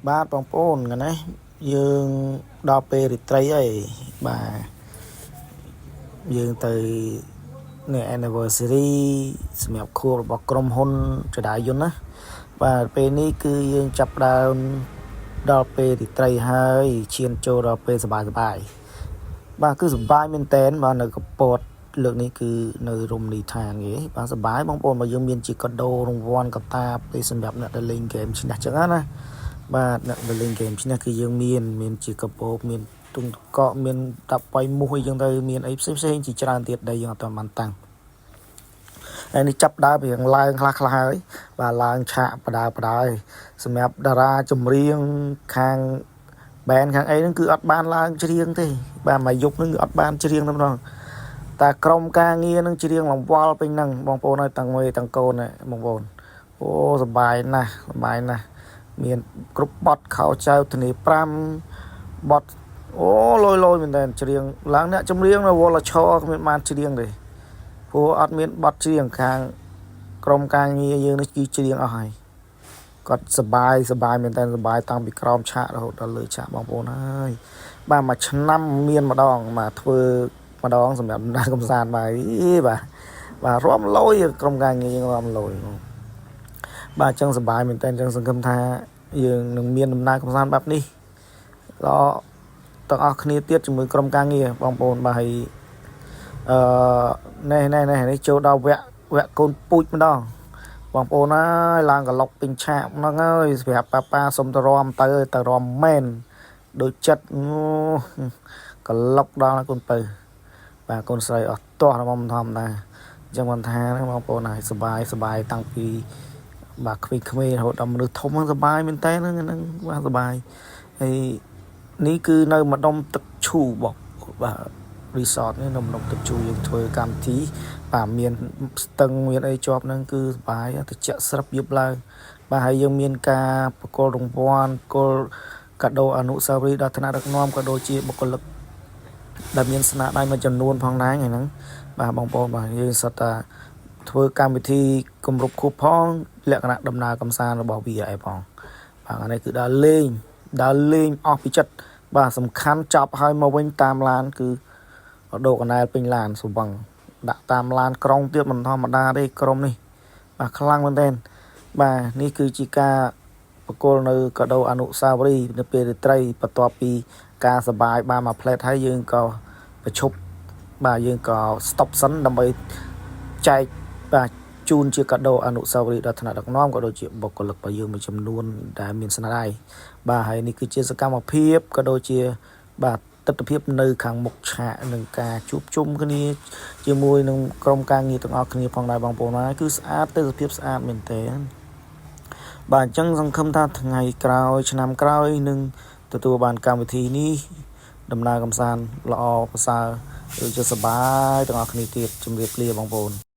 បាទបងប្អូនថ្ងៃនេះយើងដល់ពេលរាត្រីហើយបាទយើងទៅនេះ anniversary សម្រាប់ខួបរបស់ក្រុមហ៊ុនចដាយន្តណាបាទពេលនេះគឺយើងចាប់ផ្ដើមដល់ពេលរាត្រីហើយឈានចូលដល់ពេលសប្បាយសប្បាយបាទគឺសប្បាយមែនតែនបាទនៅកពតលើកនេះគឺនៅរមណីយដ្ឋានគេបាទសប្បាយបងប្អូនបើយើងមានជាកាដូរង្វាន់កតាពេលសម្រាប់អ្នកដែលលេងហ្គេមឈ្នះចឹងណា បាទអ្នកដែលលេងហ្គេមឈ្នះគឺយើងមានមានជាកាបូបមានទុងតកកមានតាប់បៃមូសអីចឹងទៅមានអីផ្សេងផ្សេងជាច្រើនទៀតដែលយើងអត់ទាន់បានតាំងហើយនេះចាប់ដើមរៀងឡើងខ្លះខ្លះហើយបាទឡើងឆាកបដើបដើហើយសម្រាប់តារាចម្រៀងខាង band ខាងអីហ្នឹងគឺអត់បានឡើងច្រៀងទេបាទមួយយប់ហ្នឹងគឺអត់បានច្រៀងតែម្ដងតែក្រុមការងារហ្នឹងច្រៀងលង្វល់ពេញហ្នឹងបងប្អូនហើយទាំងមេទាំងកូនហ្នឹងបងប្អូនអូសប្បាយណាស់សប្បាយណាស់ មានគ្រប់បត់ខោចៅធានី5បត់អូលយលយមែនតើច្រៀងឡើងអ្នកចម្រៀងនៅវល់ឈរគ្មានបានច្រៀងទេព្រោះអត់មានបត់ច្រៀងខាងក្រុមការងារយើងនេះគឺច្រៀងអស់ហើយគាត់សបាយសបាយមែនតើសបាយតាំងពីក្រោមឆាករហូតដល់លើឆាកបងប្អូនហើយបាទមួយឆ្នាំមានម្ដងបាទធ្វើម្ដងសម្រាប់ដំណើរកំសាន្តបាទអីបាទបាទរំលយក្រុមការងារយើងរំលយ បាទអញ្ចឹងសប្បាយមែនតើអញ្ចឹងសង្ឃឹមថាយើងនឹងមានដំណើរកម្សាន្តបែបនេះដល់ទាំងអស់គ្នាទៀតជាមួយក្រុមការងារបងប្អូនបាទហើយអឺនេះនេះនេះនេះចូលដល់វគ្គវគ្គកូនពូចម្ដងបងប្អូនអើយឡើងក្លុកពេញឆាកហ្នឹងហើយសម្រាប់ប៉ាប៉ាសុំទៅរំទៅទៅរំមែនដូចចិត្តអូក្លុកដល់កូនពៅបាទកូនស្រីអស់ទាស់របស់មិនធម្មតាអញ្ចឹងមិនថាហ្នឹងបងប្អូនហើយសប្បាយសប្បាយតាំងពី បាទក្មេងៗរហូតដល់មនុស្សធំហ្នឹងសប្បាយមែនតើហ្នឹងហ្នឹងបាទសប្បាយហើយនេះគឺនៅម្ដុំទឹកឈូបបាទ resort នេះនៅម្ដុំទឹកឈូយើងធ្វើកម្មវិធីបាទមានស្ទឹងមានអីជាប់ហ្នឹងគឺសប្បាយត្រជាក់ស្រាប់យប់ឡើងបាទហើយយើងមានការប្រគល់រង្វាន់ប្រគល់កាដូអនុស្សាវរីយ៍ដល់ថ្នាក់ដឹកនាំក៏ដូចជាបុគ្គលិកដែលមានស្នាដៃមួយចំនួនផងដែរថ្ងៃហ្នឹងបាទបងប្អូនបាទយើងសុទ្ធតែធ្វើកម្មវិធីគម្រប់ខួបផងលក្ខណៈដំណើរកំសាន្តរបស់ VI ផងបាទអានេះគឺដើរលេងដើរលេងអស់ពីចិត្តបាទសំខាន់ចាប់ឲ្យមកវិញតាមឡានគឺដូកកណែលពេញឡានស្វឹងដាក់តាមឡានក្រុងទៀតមិនធម្មតាទេក្រុមនេះបាទខ្លាំងមែនទែនបាទនេះគឺជាការប្រគល់នៅកាដូអនុស្សាវរីយ៍នៅពេលរាត្រីបន្ទាប់ពីការសបាយបានមួយផ្លែតហើយយើងក៏ប្រឈប់បាទយើងក៏ stop សិនដើម្បីចែកបាទជូនជាកាដូអនុស្សាវរីយ៍ដល់ថ្នាក់ដឹកនាំក៏ដូចជាបុគ្គលិករបស់យើងមួយចំនួនដែលមានស្នាដៃបាទហើយនេះគឺជាសកម្មភាពក៏ដូចជាបាទទស្សនភាពនៅខាងមុខឆាកនឹងការជួបជុំគ្នាជាមួយនឹងក្រុមការងារទាំងអស់គ្នាផងដែរបងប្អូនហើយគឺស្អាតទេសភាពស្អាតមែនទែនបាទអញ្ចឹងសង្ឃឹមថាថ្ងៃក្រោយឆ្នាំក្រោយនឹងទទួលបានកម្មវិធីនេះដំណើរកំសាន្តល្អប្រសើរដូចជាសប្បាយទាំងអស់គ្នាទៀតជម្រាបលាបងប្អូន។